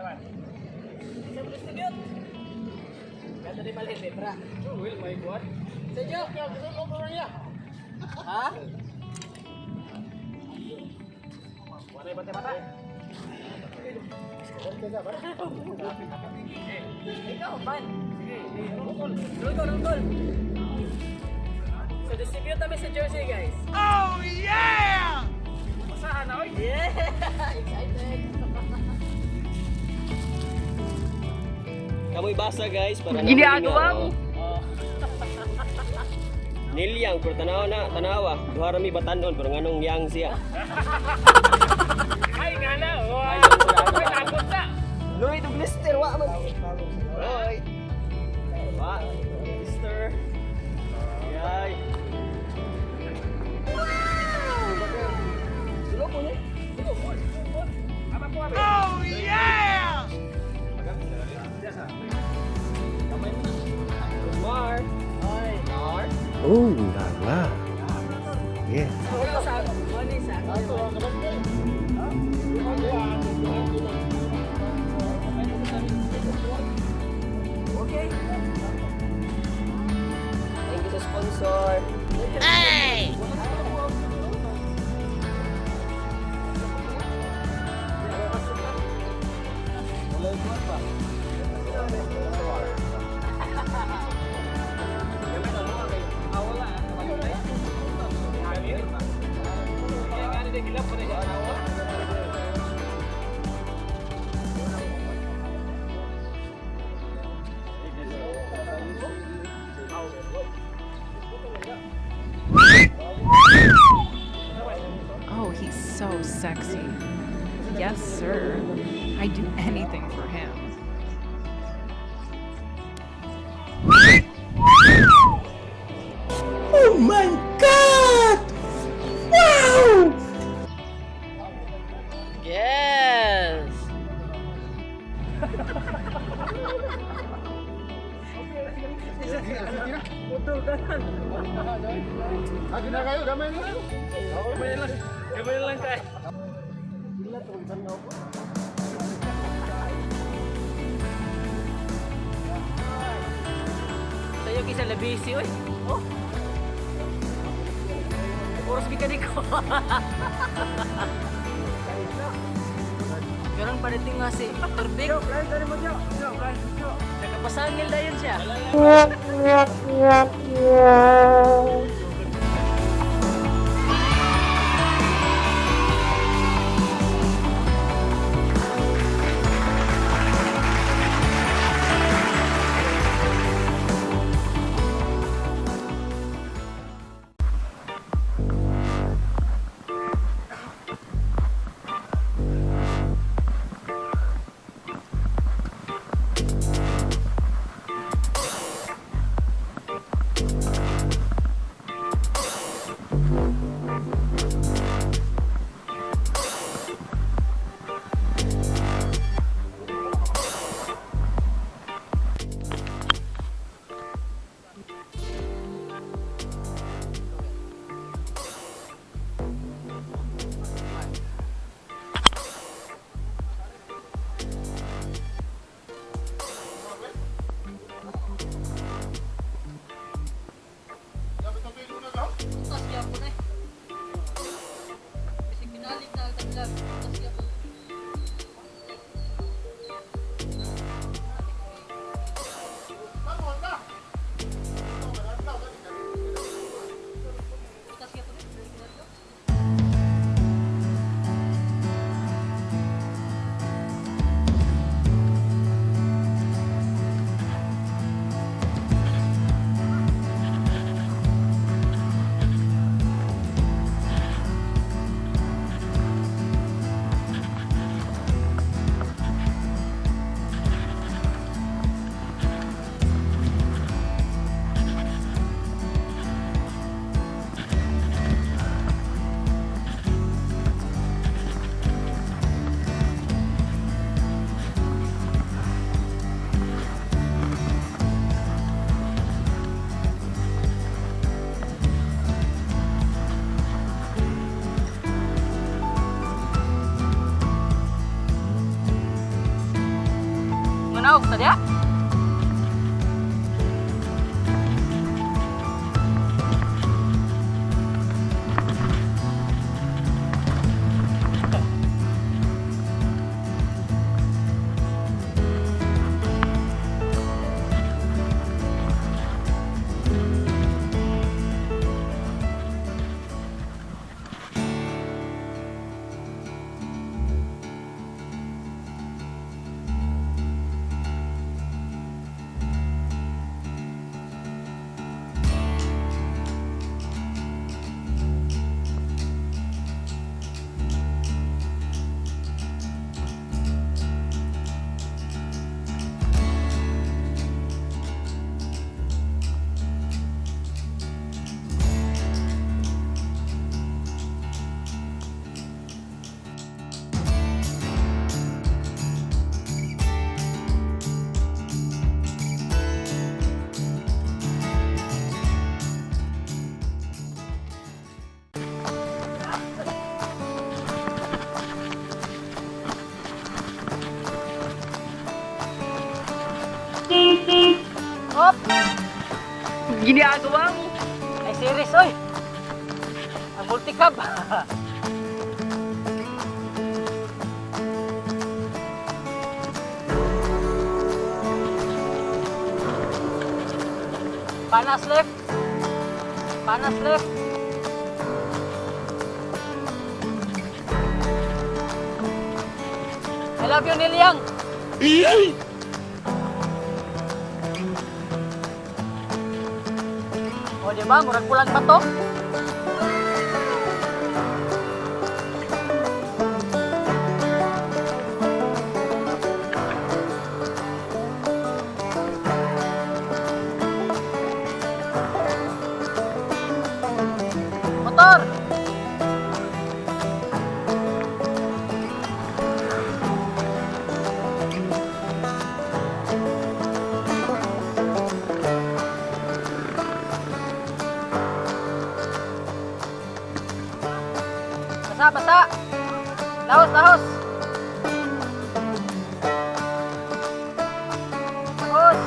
Sa distribute. Ganda rin mali, Bebra. Will, may kuwan. Sergio! Ha? Wala yung bata-bata. Ikaw, man. Roll call, roll call. So distribute kami sa jersey, guys. Oh, yeah! Masahan na, oy. Yeah! Excited! Kamoy basa, guys, para Ginagawa mo. Oh. Nilyang pero tanawa na, tanawa. Duha ra mi batanon pero nganong yang siya. Ay, nga na. Oh, Ay, ay, takot na. Lloyd ug Lister wa man. Lloyd. Wa. Lister. Yay. Sulo ko ni. Oh, yeah! Mar. Ay. Mar. Oh la la. Yeah. Ikaw sa money sa ako. Okay. Thank you sa sponsor. Hey! Oh, he's so sexy. Yes, sir. I'd do anything for him. Oh my God! Wow! Yes! Agi na kayo, gamay na lang. Gamay lang. Gamay lang tayo. Sa'yo kisa labisi, oy. Oh. Oras bi ka di ko. Karon padating nga si Turbik. Nakapasangil dayon siya. Manaog sa diya. Op! Ginagawa mo. Ay, series, oy! Ang multicab! Panas left. Panas left. I love you, Niliang. O, di ba? Murag pulang bato. Motor! Basa, basa! Lahos, lahos! Lahos!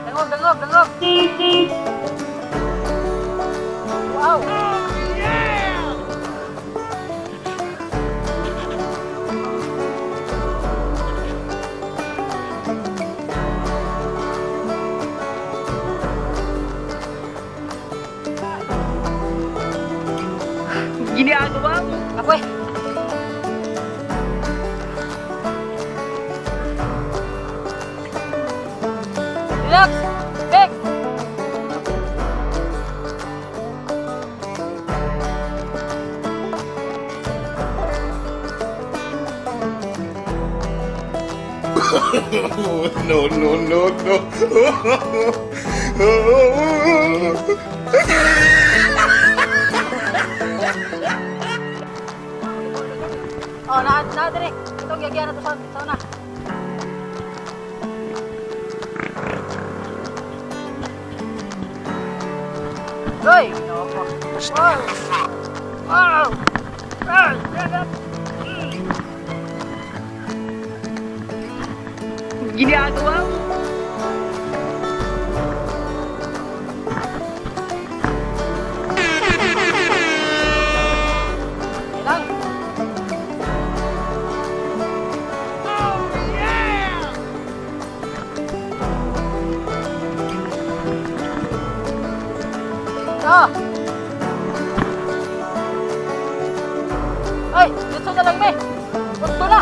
Dangog, dangog, dangog! Wow! Ginagawa mo. Ako eh! Relax! Back! No, no, no, no. Oh, na na dire. Itong gagyan na to sa una. Hoy, ginoo ko. Wow. Wow. Ah, sarap. Ginagawa mo. Okay lang. Ito. Ay, dito na lang, me. Punto na.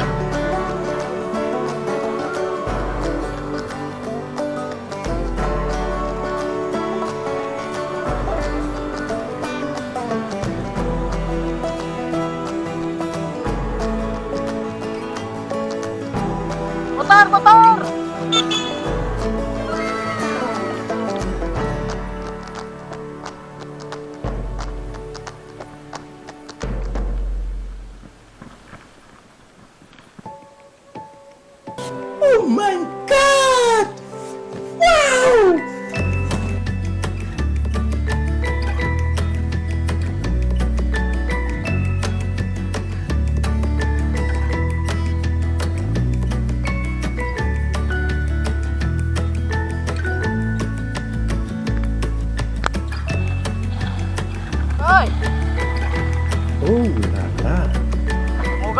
Motor, motor! Oh my God! Wow!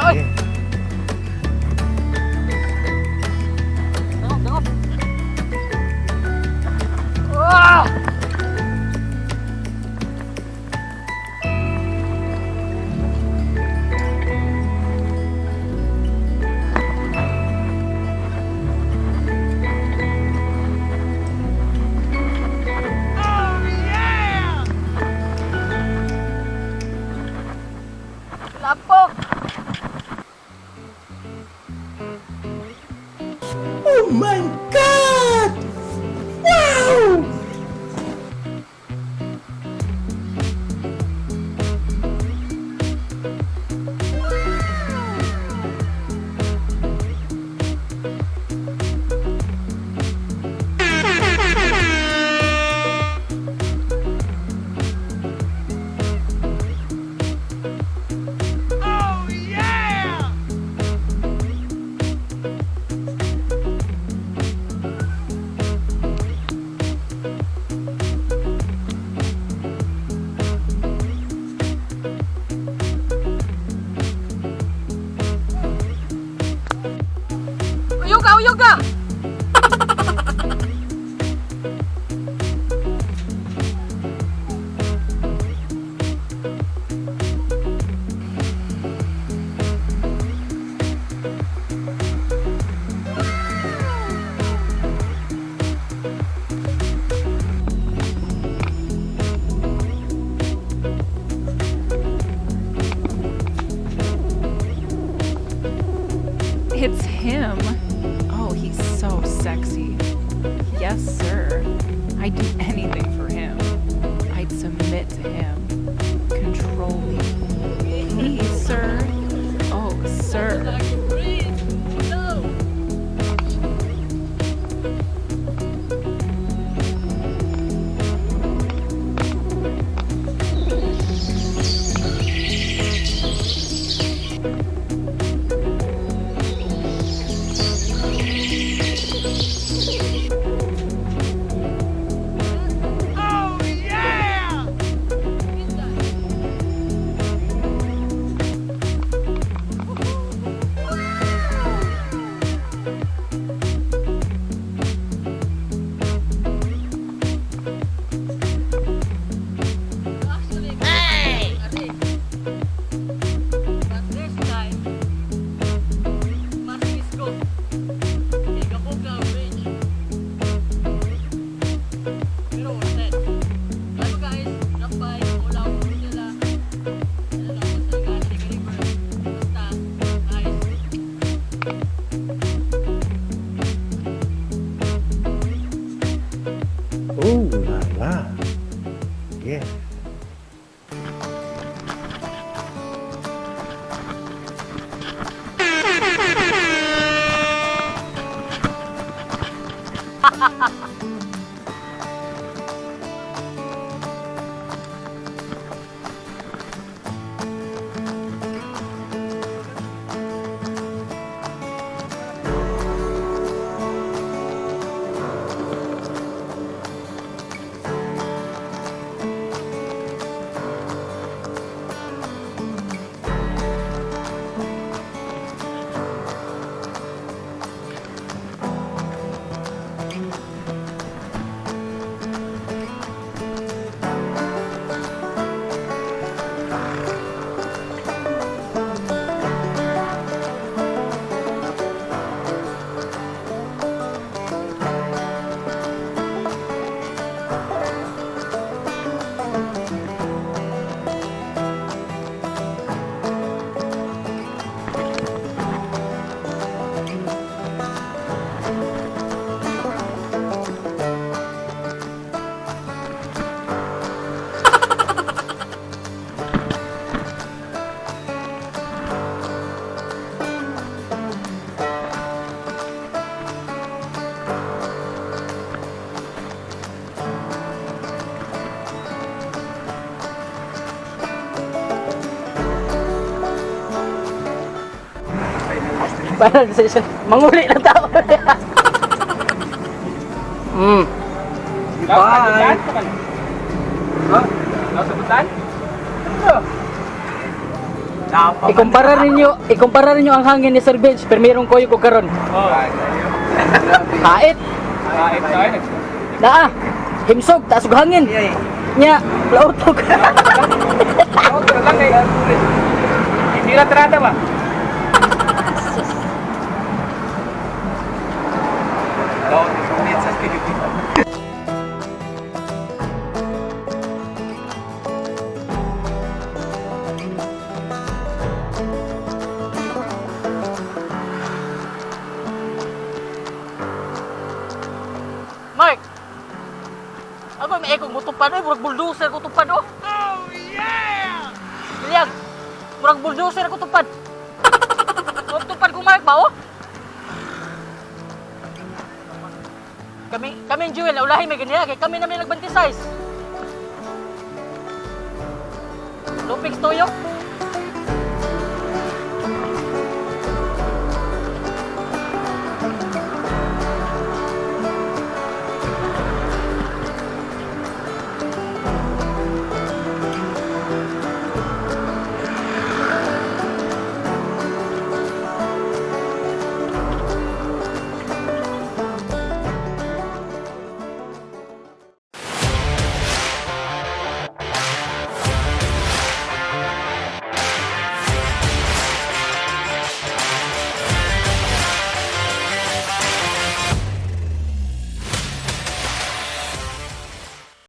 Oy! Dangop, dangop. Ah! Lapok! Oh my God! Wow! Uyog ka, uyog ka! It's him. Oh, he's so sexy. Yes, sir. I'd do anything for him. I'd submit to him. Control me. Please, sir. Oh, sir. No! Actually, hey! But this time, mas ko. Ikapuka Bridge. Pero worth it. Hello guys, drop by, Ulaw, nila. Ano lang, sa Galing River. Basta, nice. Oh la la. Yeah. Final decision. Manguli lang tao. Bye. Ha? Nasa butan? Ikumpara ninyo ang hangin ni Sir Bench, pero mayroong koyo ko karon. Hait. Naa. Himsog, taas og hangin. Nya, laurtog. Hindi na trata ba? Mark. Ako may ekong mutupad oy, murag bulldozer ko tupad oh. Oh yeah! Bilyag. Murag bulldozer ko tupad. Murag tupad ko, Mark ba oh? Kami kami ang Jewel, ulahi may ganyan kay kami namin nagbanti size. Lupix toyo.